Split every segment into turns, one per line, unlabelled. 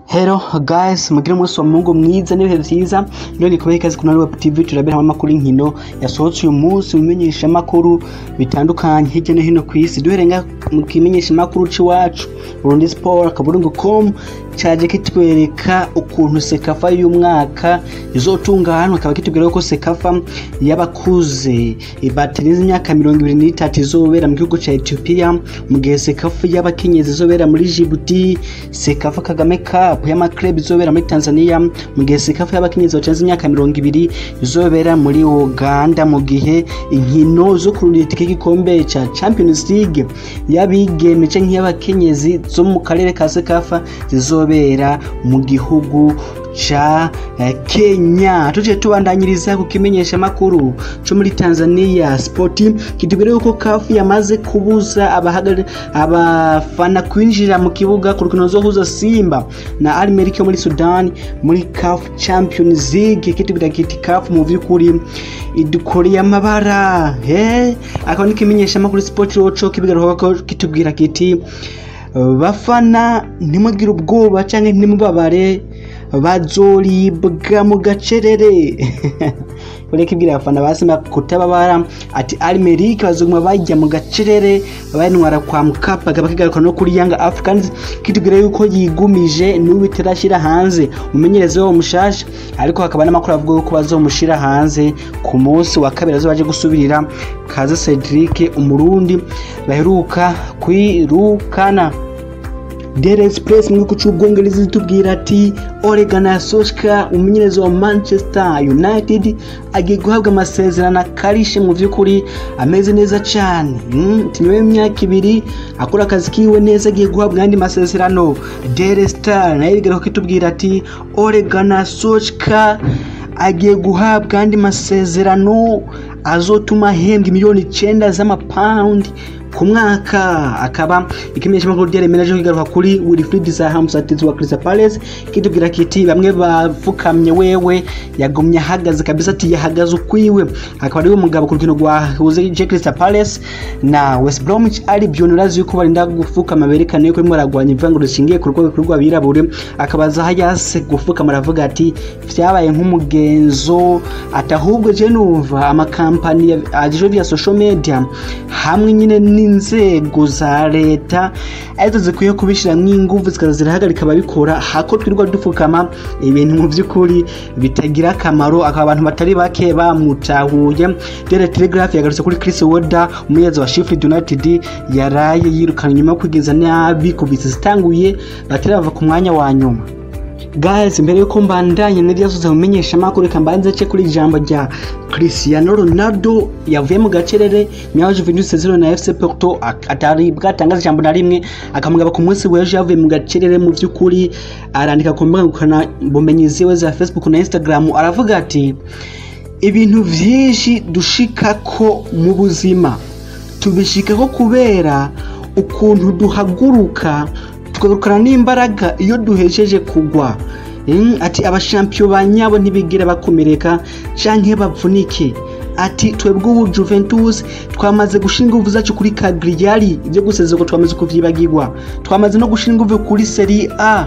Hello guys, mugire umunsi wa Mungu mwiza n'ibihe vyiza. None kubaha ikaze kuri Web TV, turabera hamwe amakuru y'inkino yasohotse uyu munsi mu bimenyesha makuru bitandukanye hirya no hino ku isi. Duhereye mu kimenyesha makuru c'iwacu Burundi Sport akaburungu com, caje kitwereka ukuntu CECAFA y'umwaka izotunganwa, akaba kitubwira ko CECAFA y'abakuze batarenze imyaka 23 izobera mu gihugu ca Ethiopia, mu gihe CECAFA y'abakenyezi izobera muri Djibouti, CECAFA Kagame Cup y'ama club izobera muri Tanzania, mu gihe CECAFA y'abakenyezi batarenze imyaka 20 izobera muri Uganda, mu gihe inkino zo kurondera itike y'igikombe ca Champions League y'abigeme canke y'abakenyezi zo mu karere ka CECAFA zizobera mu gihugu ca Kenya. Tuje tubandanyiriza ku kimenyesha makuru co muri Tanzania Sport, kitubwira yuko CAF yamaze kubuza abafana kwinjira mu kibuga ku rukino ruzohuza Simba na Al Merrikh yo muri Sudan muri CAF Champions League. Kitubwira kiti CAF mu vy'ukuri idukoreye amabara he. Akaba n'ikimenyesha makuru Sport roco kibigaruka ko kitubwira kiti bafana ntimugire ubwoba canke ntimubabare, bazoribwa mu gacerere. Ureke ibwira abafana ba Simba kutababara, ati Al Merrikh bazoguma bajya mu gacerere bayintwara kwa Mkapa. Akaba kigaruka no kuri Young Africans, kitubwira yuko yigumije n'ubu itarashyira hanze umumenyereza wabo mushasha, ariko hakaba n'amakuru avuga yuko bazomushira hanze ku munsi wa kabiri azoba aje gusubirira Kaze Cedric Umurundi baheruka kwirukana. Daily Express mu gihugu c'Ubwongereza itubwira ati Ole Gunnar Solskjaer, umumenyereza wa Manchester United, agiye guhabwa amasezerano akarishe, mu vy'ukuri ameze neza cane. Nyuma y'imyaka 2 akora akazi kiwe neza, agiye guhabwa ayandi masezerano. Daily Star nayo igaruka itubwira ati Ole Gunnar Solskjaer agiye guhabwa andi masezerano azotuma ahembwa miliyoni 9 z'amapawundi ku mwaka. Akaba ikimenyeshamakuru Daily Mail kigaruka kuri Wilfried Zaha, umusatirizi wa Crystal Palace, kitubwira kiti bamwe bapfukamye, wewe yagumye ahagaze kabisa, ati yahagaze ukwiwe. Akaba ari umugabo ku rukino rwahuze Crystal Palace na West Bromwich Albion, urazi yuko barinda gufukama berekana yuko barimo baragwanya ivangura rishingiye ku rwego rw'abirabure. Akaba Zaha yase gufukama, aravuga ati vyabaye nk'umugenzo, ati ahubwo je numva amakampani ajejwe vya social media hamwe nyine n'inzego za leta arizo zikwiye kubishiramwo inguvu, zikaza zirahagarika ababikora, hako twirirwa dupfukama ibintu mu vy'ukuri bitagira akamaro. Akaba abantu batari bake bamutahuye. Daily Telegraph yagarutse kuri Chris Wilder, umumenyereza wa Sheffield United yaraye yirukanye nyuma yo kwigenza nabi kuva zitanguye, batari bava ku mwanya wa nyuma. Guys, mbere yuko mbandanya n'ivyasoze mumenyesha makuru, reka mbanze ce kuri ijambo rya Cristiano Ronaldo yavuye mu gacerere nyuma ya Juventus 0 na FC Porto, atari bwatangaza ijambo na rimwe. Akamugaba ku munsi w'ejo yavuye mu gacerere mu vy'ukuri, arandika ku mbuga ngurukana bumenyi ziwe za Facebook na Instagram, aravuga ati ibintu vyinshi dushikako mu buzima tubishikako kubera ukuntu duhaguruka tukagarukana n'imbaraga iyo duhejeje kugwa. Ati abashampiyo ba nyabo ntibigira bakomereka canke bavunike. Ati twebwe ubu Juventus twamaze gushinga inguvu zacu kuri Cagliari, ibyo gusezerwa twamaze kuvyibagirwa, twamaze no gushinga inguvu kuri Serie A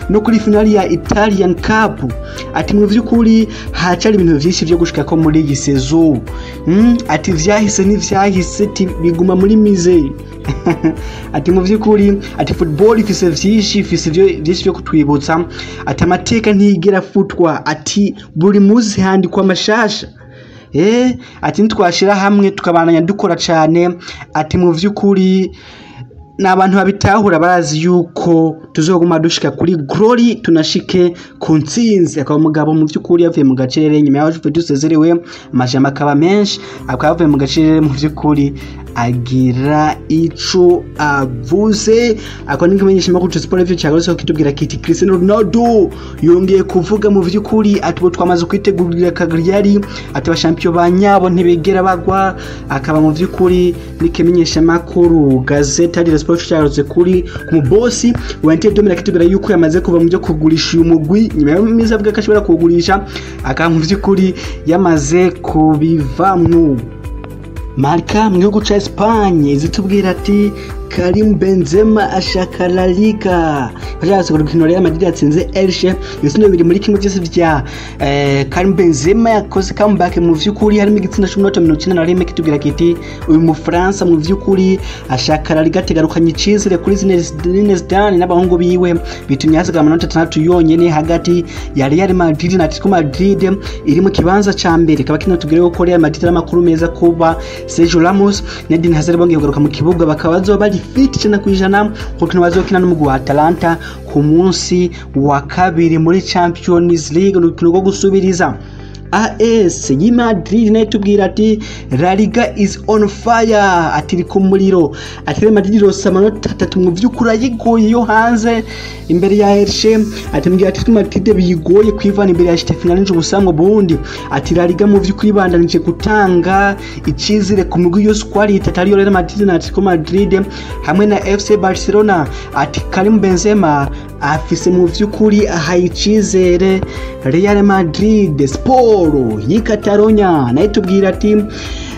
no kuri finali ya Italian Cup. Ati mu vy'ukuri hacari ibintu vyinshi vyo gushikako muri iyi saison. Ati vyahise n'ivyahise biguma muri musée. Ati mu vy'ukuri, ati football ifise vyinshi, ifise vyinshi vyo kutwibutsa. Ati amateka ntiyigera futwa, ati buri munsi handikwa amashasha. Ati ntitwashira hamwe tukabandanya dukora cane, ati mu vy'ukuri ni abantu babitahura barazi yuko tuzoguma dushika kuri glory, tunashike ku ntsinzi. Akaba umugabo mu vy'ukuri yavuye mu gacerere nyuma yaho Juventus isezerewe, amajambo akaba menshi, akaba yavuye mu gacerere mu vy'ukuri agira ico avuze. Akaba n'ikimenyesha makuru ca Sport ivyo cagarutse kitubwira kiti Cristiano Ronaldo yongeye kuvuga mu vy'ukuri, ati ubu twamaze kwitegurira Cagliari, ati abashampiyo ba nyabo ntibigera bagwa. Akaba mu vy'ukuri n'ikimenyesha makuru Gazzetta dello Sport cyagarutse kuri ku mubosi wa Inter de Milan, kitubwira yuko yamaze kuva mu byo kugurisha uyu mugwi nyuma y'imisi avuga ko ashobora kuwugurisha, akaba mu vy'ukuri yamaze kubivamwo. Marca mu gihugu ca Espagne zitubwira ati Karim Benzema ashaka La Liga. Bashaka urukino Real Madrid yatsinze Elche ibitsindo 2-1 byose vya Karim Benzema yakoze comeback mu vy'ukuri, harimo igitsinda c'umunota 91 kitubwira kiti uyu Mufaransa mu vy'ukuri ashaka La Liga, ategarukanye icizere kuri Zinedine Zidane n'abahungu biwe, bitumye hasigara amanota 6 yonyene hagati ya Real Madrid na Atletico Madrid iri mu kibanza ca mbere. Kaba kino tubwire ko Real Madrid ari amakuru meza kuba Sergio Ramos na Eden Hazard bongeye kugaruka mu kibuga, bakaba bazoba bari fit 100% kuko bazokina n'umugwi wa Atalanta ku munsi wa kabiri muri Champions League, urukino rwo gusubiriza. AS y'i Madrid nayo itubwira ati La Liga is on fire, ati iri ku muriro, ati Real Madrid ironse amanota 3 mu vy'ukuri ayigoye yo hanze imbere ya Elche, ati mbwira Atletico Madrid biyigoye kwivana imbere ya Getafe nanje ubusambo bundi, ati La Liga mu vy'ukuri bandanije gutanga icizere ku migwi yose uko ari itatu ariyo Real Madrid na Atletico Madrid hamwe na FC Barcelona, ati Karim Benzema afise mu vy'ukuri ahaye icizere Real Madrid. Sport y'i Catalonia nayo itubwira ati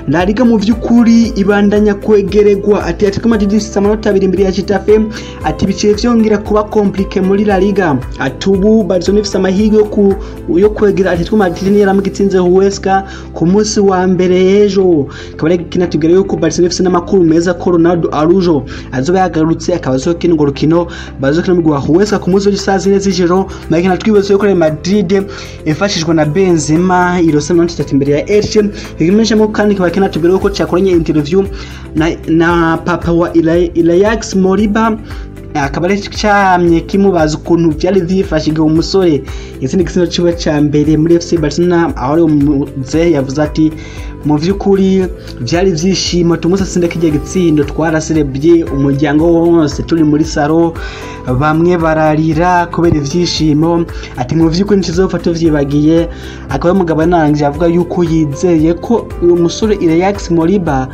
La Liga mu vy'ukuri ibandanya kwegeregwa, ati Atletico Madrid ifise amanota 2 imbere ya Getafe, ati biciye vyongera kuba compliqué muri La Liga, ati ubu Barcelona ifise amahirwe yo kwegera Atletico Madrid niyaramuka itsinze Huesca ku munsi wa mbere ejo. Akaba ari kinatubwira yuko Barcelona ifise n'amakuru meza ko Ronaldo Araujo azoba yagarutse, akaba azokina urwo rukino bazokina n'umugwi wa Huesca ku munsi w'isaha 4 z'ijoro. Mike natwibaza yuko Real Madrid ifashijwe na Benzema irose amanota 3 imbere ya Elche. Ikimenyeshamo kandi kikaba kinatubwira yuko cyakoranye interview na papa wa Ilaix Moriba, akaba ari camye kimubaza ukuntu vyari vyifashe igihe umusore yatsinda igitsindo ciwe ca mbere muri FC Barcelona, aho ari umuzehe yavuze ati mu vy'ukuri vyari ivyishimo tumunsi atsinda kirya gitsindo, twaraserebye umuryango wose turi muri saro, bamwe bararira kubera ivyishimo, ati mu vy'ukuri ntituzopfa tuvyibagiye. Akaba umugabo narangije avuga yuko yizeye ko uyu musore Ilaix Moriba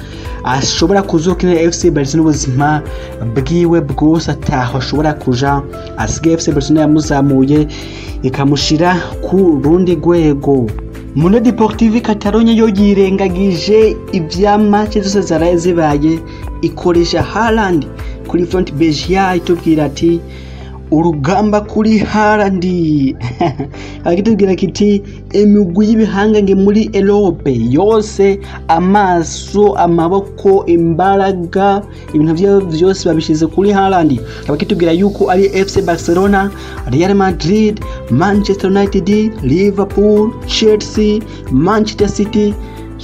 ashobora kuzokina FC Barcelona ubuzima bwiwe bwose, ataho ashobora kuja, asigaye FC Barcelona yamuzamuye ikamushira ku rundi rwego. Mundo Deportivo Catalonia yo yirengagije ivya match zose zaraye zibaye, ikoresha Haaland kuri front Belgia, itubwira ati urugamba kuri Haaland, akitubwira kiti imigwi y'ibihangange muri Europe yose amaso, amaboko, imbaraga, ibintu vyose babishize kuri Haaland. Akitubwira yuko ari FC Barcelona, Real Madrid, Manchester United, Liverpool, Chelsea, Manchester City,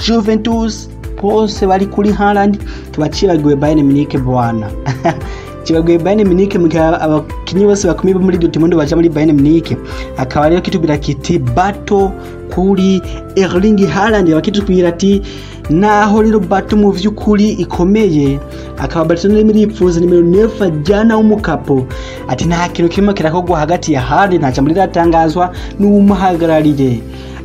Juventus, bose bari kuri Haaland. Tubacibagiwe Bayern Munich bwana. Kibagiwe Bayern Munich mu gihe abakinyi bose bakomeye muri Dortmund baja muri Bayern Munich. Akaba rero kitubwira kiti bato kuri Erling Haaland, bakitubwira ati naho rero bato mu vy'ukuri ikomeye, akaba Barcelona irimo iripfuza nimero 9 ajyana w'umukapo, ati nta kintu kirimo kirakogwa hagati ya Haaland, nta jambo riratangazwa n'uwumuhagarariye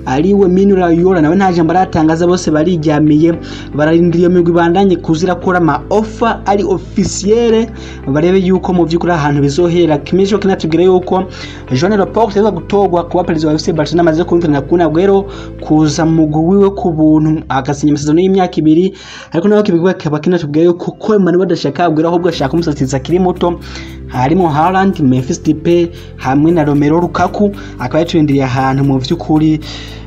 ariwe Mino Raiola, nawe nta jambo aratangaza, bose barijyamiye bararindira iyo migwi ibandanye kuzira kora ama offer ari officielle, barebe yuko mu vy'ukuri ahantu bizohera. Kimejo kinatubwira yuko Joan Laporta yaza gutorwa kuba perezida wa FC Barcelona, amaze kumvikana na Kun Aguero kuza mu mugwi wiwe ku buntu, agasinya amasezerano y'imyaka 2, ariko nawe kibigwa kaba kinatubwira yuko ko Manu badashaka Aguero, ahubwo ashaka umusatiriza akiri muto, harimo Haaland, Memphis Depay hamwe na Romelu Lukaku, akaba yaturindiriye ahantu mu vy'ukuri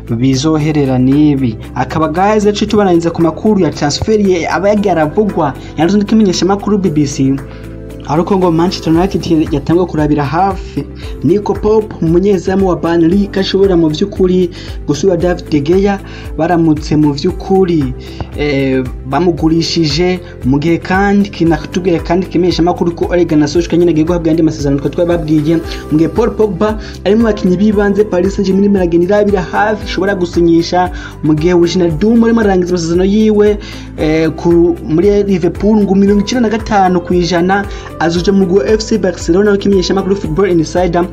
bizoherera nibi. Akaba guys yacu tubananiza ku makuru ya transfer ye aba yagiye aravugwa yanditse n'ikimenyesha makuru BBC, ariko ngo Manchester United yatangwa kurabira hafi Nico Pope umunyezamu wa Burnley kashobora mu vy'ukuri gusubira David De Gea baramutse mu vy'ukuri bamugurishije, mu gihe kandi kinatubwira kandi kimenyesha makuru ko Ole Gunnar Solskjaer nyine agiye guhabwa andi masezerano twa twababwiye, mu gihe Paul Pogba ari mu bakinyi bibanze Paris Saint-Germain iragenda irabira hafi ishobora gusinyisha, mu gihe Wijnaldum arimo arangiza amasezerano yiwe muri Liverpool ngo 95% azoja mu gwa FC Barcelona, kimenyesha makuru Football Insider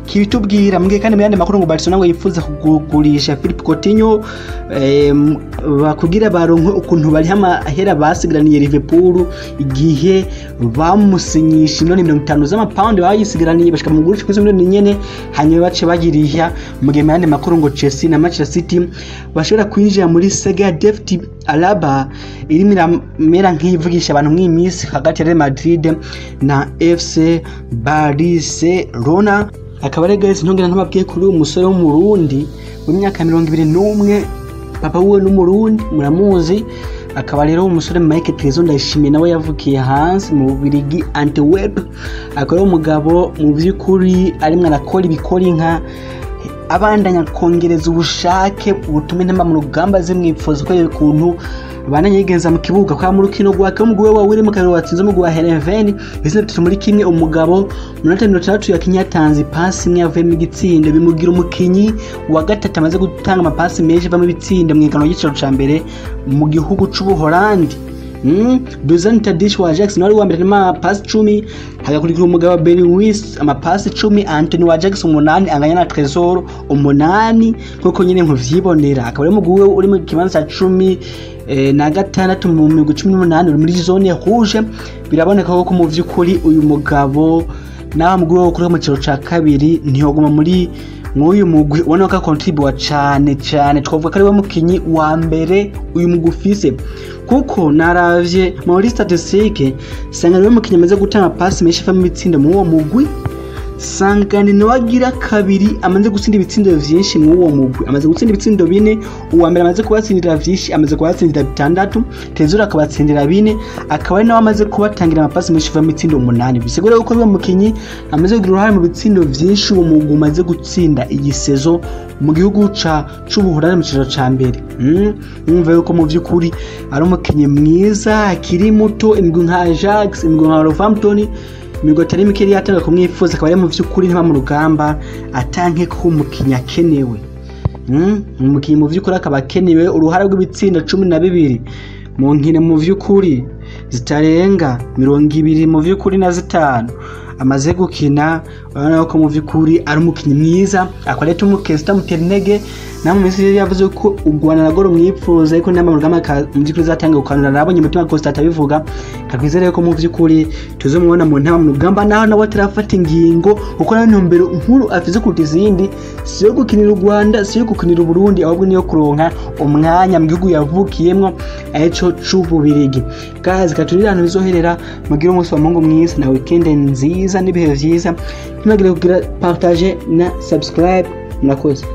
kitubwira. Mu gihe kandi mu yandi makuru ngo Barcelona ngo yifuza kugurisha Philippe Coutinho bakugira baronke ukuntu bari amahera basigaraniye Liverpool igihe bamusinyisha miliyoni 50 z'amapaundi bayisigaraniye bashika mu gurisha kuri miliyoni nyene, hanyuma bace bagiriha. Mu gihe mu yandi makuru ngo Chelsea na Manchester City bashobora kwinjira muri saga ya David Alaba irimo iramera nk'ivugisha abantu mw'iminsi hagati ya Real Madrid na FC Barcelona. Akaba ari guys ntongera ntababwiye kuri uyu musore w'Umurundi w'imyaka 21, papa wiwe n'Umurundi muramuzi. Akaba rero umusore Mike Trezor Ndayishimiye nawe yavukiye hanze mu Bubiligi Antwerp, akaba ari umugabo mu by'ukuri arimwo arakora ibikora inka, abandanya kongereza ubushake butuma intama mu rugamba zimwipfuza ko ukuntu abandanya yigenza mu kibuga kwa mu rukino rwa kamugwi we wiri mu kabiri watsinze umugwi wa Heerenveen ibitsina 3-1. Umugabo mu minota 60 yakinye yatanze ipasi imwe yavuyemo igitsindo, bimugira umukinyi wa gatatu amaze gutanga amapasi menshi avamo ibitsindo mu ihiganwa ry'igiciro ca mbere mu gihugu c'Ubuholandi. Dusan Tadic wa Ajax wari uwa mbere n'amapasi 10, hagakurikira umugabo Berghuis amapasi 10, Anthony wa Ajax 8, anganya na Trezor 8 nkuko nyine nkuvyibonera. Akaba ari umugwi uri mu kibanza ca 16 mu migwi 18 uri muri zone rouge. Biraboneka ko mu vy'ukuri uyu mugabo naho mugwi wo kuri mu ciro ca kabiri ntiyoguma muri mw'uyu mugwi, ubona ko akontribuwa cane cane. Twavuga ko ari we mukinyi wa mbere uyu mugwi ufise, kuko naravye muri statistique sanga niwe mukinyi amaze gutanga pasi menshi avamo ibitsindo muri uwo mugwi, sanga ni nawe agira kabiri amaze gutsinda ibitsindo vyinshi muri uwo mugwi, amaze gutsinda ibitsindo 4. Uwa mbere amaze kubatsindira vyinshi amaze kubatsindira 6, Trezor akabatsindira 4, akaba ari nawe amaze kubatangira amapasi menshi avamo ibitsindo 8. Bisigura yuko uwo mukinyi amaze kugira uruhare mu bitsindo vyinshi uwo mugwi umaze gutsinda iyi saison mu gihugu c'Ubuholandi mu cicaro ca mbere. Mwumva yuko mu vy'ukuri ari umukinyi mwiza akiri muto, imigwi nka Ajax, imigwi nka Wolverhampton, imigwi atari mike yari yatanga kumwifuza, akaba ari mu vy'ukuri ntaba mu rugamba atanke ko umukinyi akenewe. Umukinyi mu vy'ukuri akaba akenewe, uruhara rw'ibitsindo 12 mu nkino mu vy'ukuri zitarenga 25 mu vy'ukuri na 5 amaze gukina. Urabona ko mu vy'ukuri ari umukinyi mwiza, akaba rero tumukeza tumutera intege. Na mu minsi yavuze ko u Rwanda narwo rumwipfuza, ariko n'ama rugamba mu vy'ukuri zatanga gukanura, nabonye Mutima Costa atabivuga. Kakwizere ko mu vy'ukuri tuzomubona mu ntama mu rugamba, naho nawe atarafata ingingo, kuko nawe ntumbero nkuru afise kuruta izindi si yo gukinira u Rwanda, si yo gukinira Uburundi, ahubwo niyo kuronka umwanya mu gihugu yavukiyemwo arico c'Ububirigi. Guys, katurire ahantu bizoherera, mugire umunsi wa Mungu mwiza na weekend nziza n'ibihe vyiza. Ntimwibagire kugira partage na subscribe. Murakoze.